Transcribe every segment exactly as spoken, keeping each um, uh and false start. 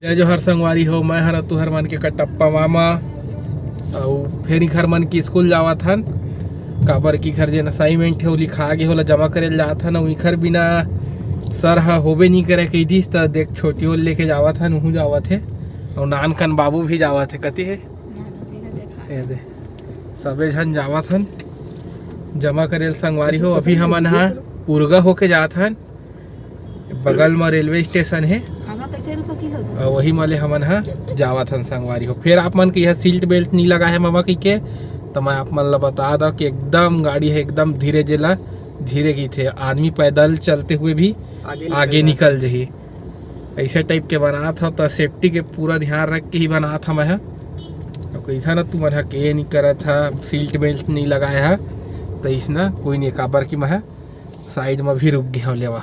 जय जोहार संगवारी हो, मैं हर तुहर मन के कटप्पा मामा। अउ फेर इखर मन के स्कूल जावत हन, काबर कि इखर जेन assignment हे, वो लिखा गे, ओला जमा करे ल जात हन। अउ इखर बिना सर ह होबे नी करे कहि दिस, त देख, छोटी ओल लेके जावत हन, उहू जावत हे। अउ नानकन बाबू भी जावत हे। कति हे? ये दे, सबे झन जावत हन जमा करे ल संगवारी हो। अभी हमन ह उरगा होके जात हन, बगल म रेलवे स्टेशन हे। आमा कैसे रुपया किलो? अउ वही म ले हमन ह जावत हन संगवारी हो। फेर आप मन के यह सीट बेल्ट नी लगा हे मामा कहिके, त मैं आप मन ल बता दव कि एकदम गाड़ी हे, एकदम धीरे, जेला धीरे कहिथे। आदमी पैदल चलते हुए भी आगे निकल आगे जाही। निकल जही। ऐसे टाइप के बनात हव, त सेफ्टी के पूरा ध्यान रख के ही बनात हव मैं ह। अउ कहिथा न, तुमन ह के नी करत ह, सीट बेल्ट नी लगाए ह, त इसना कोई नी, काबर कि मैं ह साइड म भी रुक गे हव लेवा।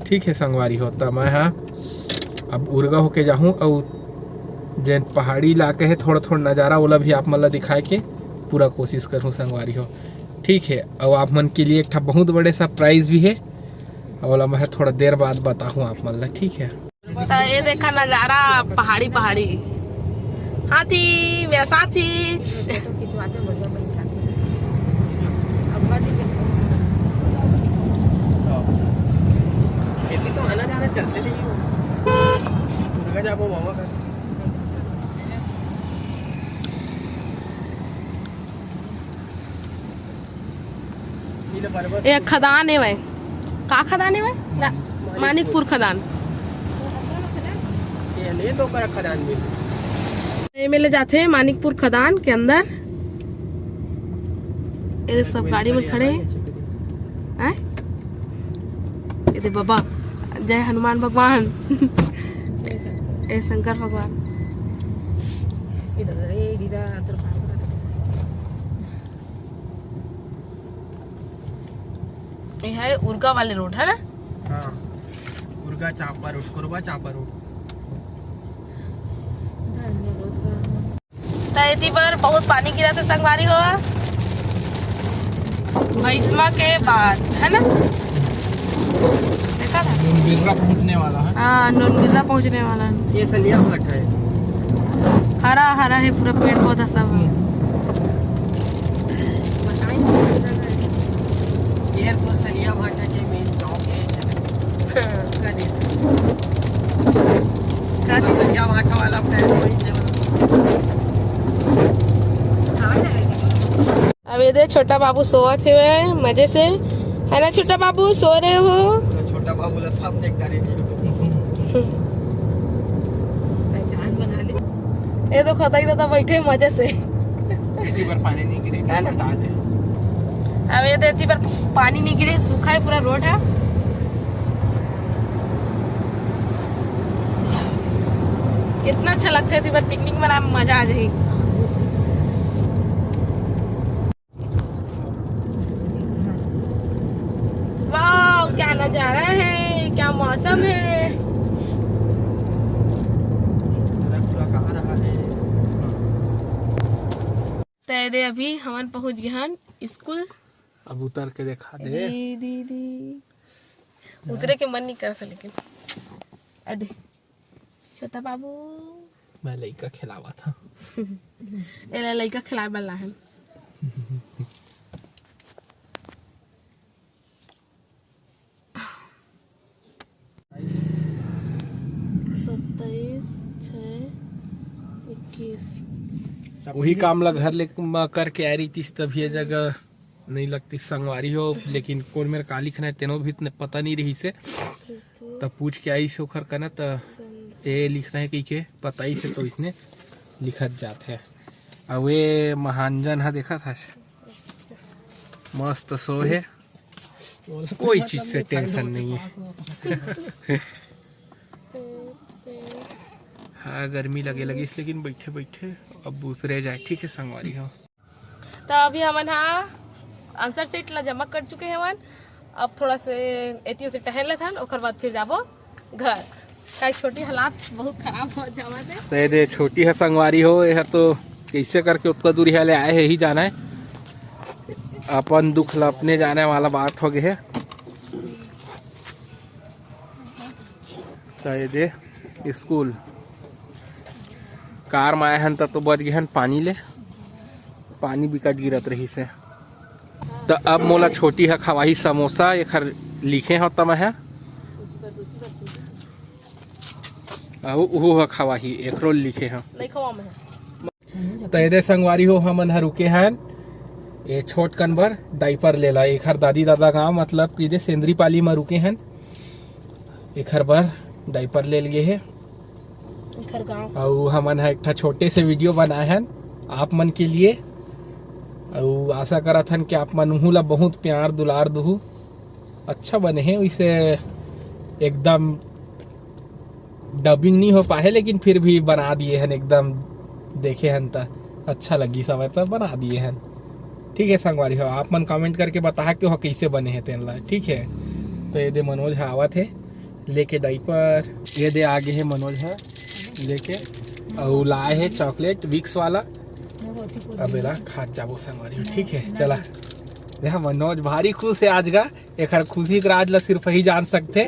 ठीक हे संगवारी हो, त मैं ह अब उरगा होके जाहूँ, अउ जेन पहाड़ी इलाका हे, थोड़ा-थोड़ा नज़ारा, ओला भी आप मन ला दिखाए के पूरा कोशिश करहूँ संगवारी हो। ठीक हे, अउ आप मन के लिए एक ठा बहुत बड़े surprise भी हे, अउ ओला मैं ह थोड़ा देर बाद बताहूँ आप मन ला। ठीक हे, त ये देखा नज़ारा पहाड़ी, पहाड़ी। हाथी, मेरा साथी। फोटो खिंचवाते बढ़िया बैठा। अब कर दीजिए। खेती तो आना जाना चलते नहीं हो। दुर्गा जाबो मामा घर। ये खदान हे भाई। का खदान हे भाई? रा-, मानिकपुर खदान। ये ले दो कर खदान भी। ये में ले जाथे मानिकपुर खदान के अंदर। ये सब गाड़ी में खड़े हैं। हैं? ये दे बाबा, जय हनुमान भगवान। जय शंकर। ए शंकर भगवान। इधर, ए दीदा, तोर ये है उरगा वाले रोड, है ना? हाँ, उरगा चांपा रोड, कोरबा चांपा रोड। त एती बर बहुत पानी गिरत हे संगवारी हो, भैसमा के बाद, है ना? देखा था? नोनबिर्रा पहुंचने वाला है। हाँ, नोनबिर्रा पहुंचने वाला है। ये सलिया भाटा है। हरा हरा है पूरा पेड़ पौधा सब। ये तो सलिया भाटा के मेन चौक है। हाँ। का दे? का दे? सलिया भाटा वाला फ्लैट वही से। अब ये दे, छोटा बाबू सोवत हे मजे से, है ना छोटा बाबू, सो रहे हो? तो छोटा बाबू ला सब देखता रहे जी। पहचान बना ले। ये देखो, दाई दादा बैठे मजे से। एती बर पानी नहीं गिरे, है ना? बता दे। अब ये दे, एती बर पानी नहीं गिरे, सूखा है पूरा रोड है। कितना अच्छा लगता है, एती बर पिकनिक मनाए में मजा आ जाही। वाह, क्या नजारा है, क्या मौसम है। पूरा कहाँ रहा है? तय दे, अभी हमन पहुंच गए हन स्कूल। अब उतर के देखा दे। दी, दी, दी। उतरे के मन नहीं करत हे, लेकिन अदे छोटा बाबू। मैं लइका खिलावत हूँ। एला लइका खिलाए वाला है। सत्ताईस छः इक्कीस। वही काम ला घर ले म करके आए रहितिस, तब ये जगह नहीं लगती संगवारी हो। लेकिन कोन मेर का लिखना है, तेनो भी इतने पता नहीं रहिसे। तब पूछ के आइसे ओखर कना, त ए लिखना है कहिके बताइसे, तो इसने लिखत जात है। अउ ये महांजन हा, देखत हस, मस्त सो है, कोई चीज से टेंशन नहीं है। हाँ, गर्मी लगे लगिस, लेकिन बैठे बैठे अब उतरे जाए। ठीक है संगवारी हो। तो अभी हमन हा आंसर शीट ला जमा कर चुके हवन। अब थोड़ा से एती ओती टहल लेथन, ओकर बाद फिर जाबो घर। काहे छोटी हालात बहुत खराब हो जावत हे। तो ये दे छोटी है संगवारी हो, ये हर तो कैसे करके उतना दूर यहाँ ले आए है, ही जाना है। अपन दुख ला अपने जाने वाला बात हो गए है। तो ये दे स्कूल। कार में आए हन त तो बच गए हन पानी ले, पानी बिकट गिरत रहिस हे। त अब मोला छोटी ह खवाही समोसा, एखर लिखे हव त मैं ह, अउ उहू ह खवाही, एकरो लिखे हव। त एदे संगवारी हो, हमन ह रुके हन ए छोट कन बर डाइपर लेला। एखर दादी दादा गांव, मतलब कि दे सेंद्रीपाली म रुके हन, एखर बर डाइपर लेल गे हे। एखर गांव। अउ हमन ह एक ठा छोटे से वीडियो बनाए हन आप मन के लिए, अउ आशा करत हन कि आप मन उहू ला बहुत प्यार दुलार दुहू। अच्छा बने हे, वैसे एकदम डबिंग नहीं हो पाए, लेकिन फिर भी बना दिए हन एकदम। देखे हन त अच्छा लगी सब, त बना दिए हन। ठीक है संगवारी हो, आप मन कमेंट करके बता के हो कैसे बने हे तेन ला। ठीक है, तो एदे मनोज ह आवत हे लेके डाइपर। एदे आगे हे मनोज ह लेके, अउ लाए हे चॉकलेट विक्स वाला। अब एला खात जाबो संगवारी हो। ठीक है, चला। देखा मनोज भारी खुश है आज का, एखर खुशी के राज ला सिर्फ ही जान सकथे।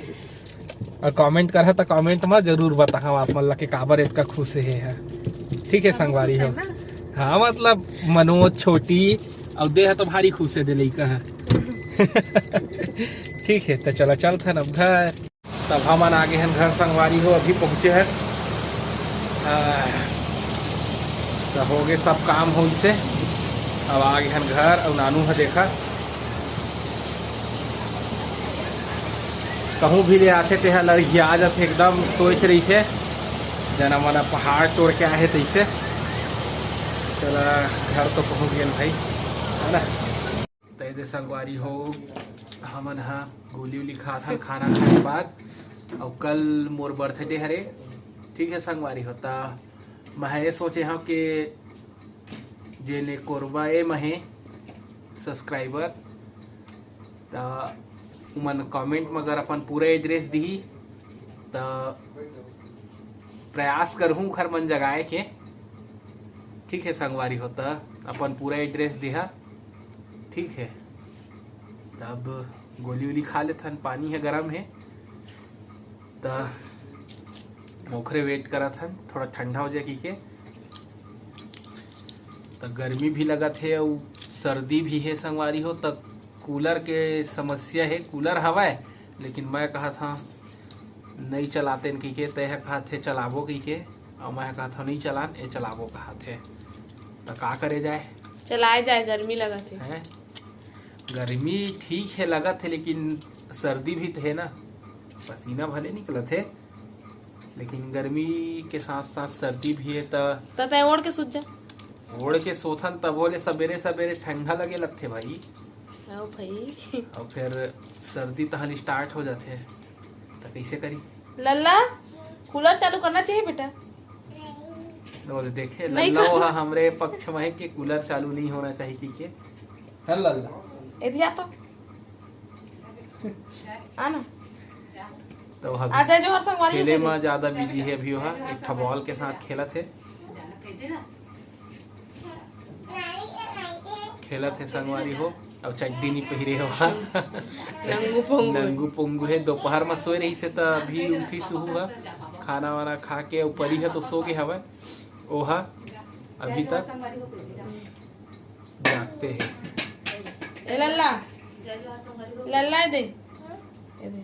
अउ कमेंट करहा त कमेंट म जरूर बताहा आप मन ला के काबर एतका खुश हे ह। ठीक है संगवारी हो। हाँ, मतलब मनोज, छोटी अउ देहा तो भारी खुश हे दे लइका ह। ठीक है, त चला चलथन अब घर। तब हमन आगे हन घर संगवारी हो, अभी पहुँचे हन। हाँ, त हो गए सब काम हो से, अब आगे हन घर। अउ नानू ह देखा कहूँ भी ले आथे तेहा लड़खिया जाथे, एकदम सोच रहिथे जना मना पहाड़ तोड़ के आए हे तइसे। चला घर तो पहुँच गए भाई, है ना। त एदे संगवारी हो, हमन ह गोली उली खात हन खाना खाए के बाद। अउ कल मोर बर्थडे हरे, ठीक है संगवारी हो। त मैं ये सोचे हव कि जेने कोरबा ए महे सब्सक्राइबर, त उमन कमेंट म अगर अपन पूरा एड्रेस दिही त प्रयास करहूँ उखर मन जगाए के। ठीक है संगवारी हो, त अपन पूरा एड्रेस दिहा। ठीक है, तब गोली उली खा लेथन, पानी है गरम है, त ओखरे वेट करत हन, थोड़ा ठंडा हो जाए की के। त गर्मी भी लगत हे अउ सर्दी भी हे संगवारी हो, त कूलर के समस्या हे। कूलर हवय, लेकिन मैं कहत हव नई चलातेन कहिके, तय ह कहत हे चलाबो कहिके, अउ मैं ह कहत हव नई चलान, ए चलाबो कहत हे। त का करे जाए? चलाए जाए, गर्मी लगत हे। हैं? गर्मी ठीक हे, लगत हे, लेकिन सर्दी भी त हे ना, पसीना भले निकलत हे, लेकिन गर्मी के साथ साथ सर्दी भी हे। त त तय ओढ़ के सुत जा। ओढ़ के सोथन तभो ले सबेरे सबेरे ठंडा लगे लगथे भाई। आओ भाई। अउ फिर सर्दी तहन स्टार्ट हो जाथे, त कइसे करी? लल्ला, कूलर चालू करना चाहिए बेटा। ओ देखे, नहीं लल्ला कर- ओहा हमरे पक्ष में है कि कूलर चालू नहीं होना चाहिए कि के। है लल्ला। एदिया तो। आना। तो अभी आ जाए जो हर संगवारी खेले होते में हैं। ज्यादा बिजी है अभी, ओहा एक ठा बॉल के साथ खेलत हे। खेलत हे संगवारी हो, अउ चड्डी नी पहिरे हो। नंगू पोंगू। नंगू पोंगू हे। दोपहर म सोए रहिस हे, त अभी उठी सुहू ह, खाना वाना खा के, अउ परी ह तो सो गे हवय, ओहा अभी तक जागते हे। ए लल्ला, लल्ला ए दे, ए दे।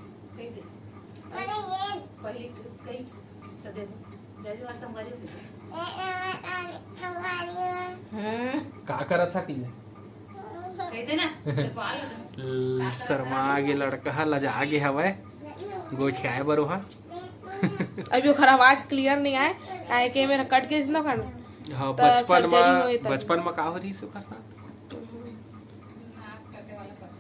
हाँ। का करत हा कि? शर्मा गे लड़का हा, लजा गे हवय, गोठियाए बर ओहा। अभी ओखर आवाज क्लियर नहीं आए, काहे के मेरा कट के ना खाना। हाँ, त बचपन surgery में, होए तब। बचपन में का हो रही ओखर साथ?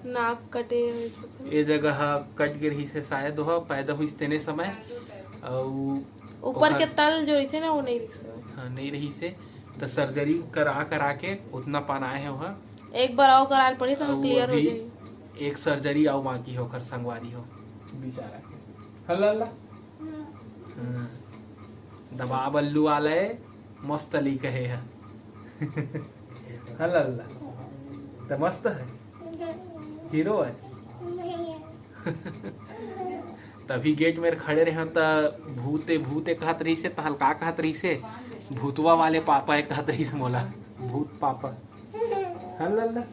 नाक कटे होइस हे। ए जगह ह कट गे रहिस हे शायद, ओह पैदा होइस तेने समय। अउ ऊपर ओकर के तल जो रहिथे ना, वो नहीं रहिस हे। हाँ, नहीं रहिस हे। त सर्जरी करा करा के उतना पन आए हे ओह। एक बार अउ कराए पड़ी त अउ क्लियर हो अभी जाही। एक सर्जरी अउ बाकी हे ओखर संगवारी हो बेचारा के। हल्ला हल्ला। हाँ। दबा बल्लू वाला हे, मस्त लइका हे ह। हल्ला हल्ला। त मस्त हे। हीरो हे। तभी गेट मेर खड़े रहे त भूते भूते कहत रहिसे, तहल का कहत रहिसे, भूतवा वाले पापा ए कहत रहिस मोला, भूत पापा। हल्ला।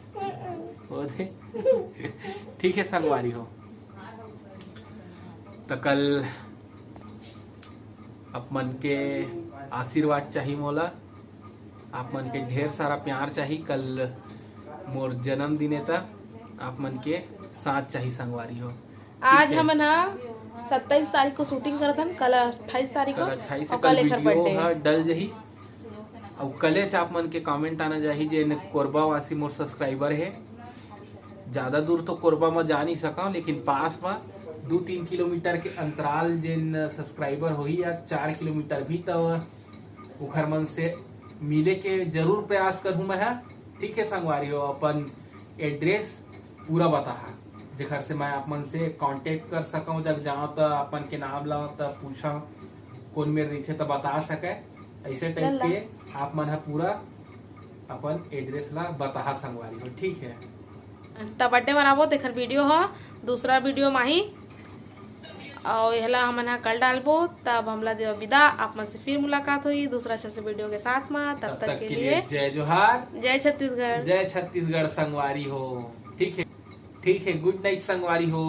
ओदे। ठीक है संगवारी हो, त कल आप मन के आशीर्वाद चाही मोला, आप मन के ढेर सारा प्यार चाही। कल मोर जन्मदिन हे त आप मन के साथ चाही संगवारी हो। आज ठीक है। हमन ह सत्ताईस तारीख को शूटिंग करत हन, कल अट्ठाईस तारीख को, कल अट्ठाईस से और कल कल एकर वीडियो birthday ह है। डल जही। अउ कलेच आप मन के कमेंट आना जाही, जेन कोरबा वासी मोर सब्सक्राइबर हे। ज्यादा दूर तो कोरबा म जा नहीं सकव, लेकिन पास म दू तीन किलोमीटर के अंतराल जेन सब्सक्राइबर होही या चार किलोमीटर भी, त उखर मन से मिले के जरूर प्रयास करहूँ मैं ह। ठीक है संगवारी हो, अपन एड्रेस पूरा बताहा, जेखर से मैं आप मन से कांटेक्ट कर सकव। जब जाओ त अपन के नाम लाओ त पूछव, कोन मेर रहिथे त बता सके। ऐसे टाइप लल्ला। के आप मन ह पूरा अपन एड्रेस ला बताहा संगवारी हो, ठीक है। त बर्थडे मनाबो, तेखर वीडियो ह दूसरा वीडियो म आही, अउ एहला हमन ह कल डालबो। तब हमला देव विदा, आप मन से फिर मुलाकात होही दूसरा अच्छा से वीडियो के साथ म। तब तक के लिए जय जोहार, जय छत्तीसगढ़। जय छत्तीसगढ़ संगवारी हो। ठीक है, ठीक है, गुड नाइट संगवारी हो।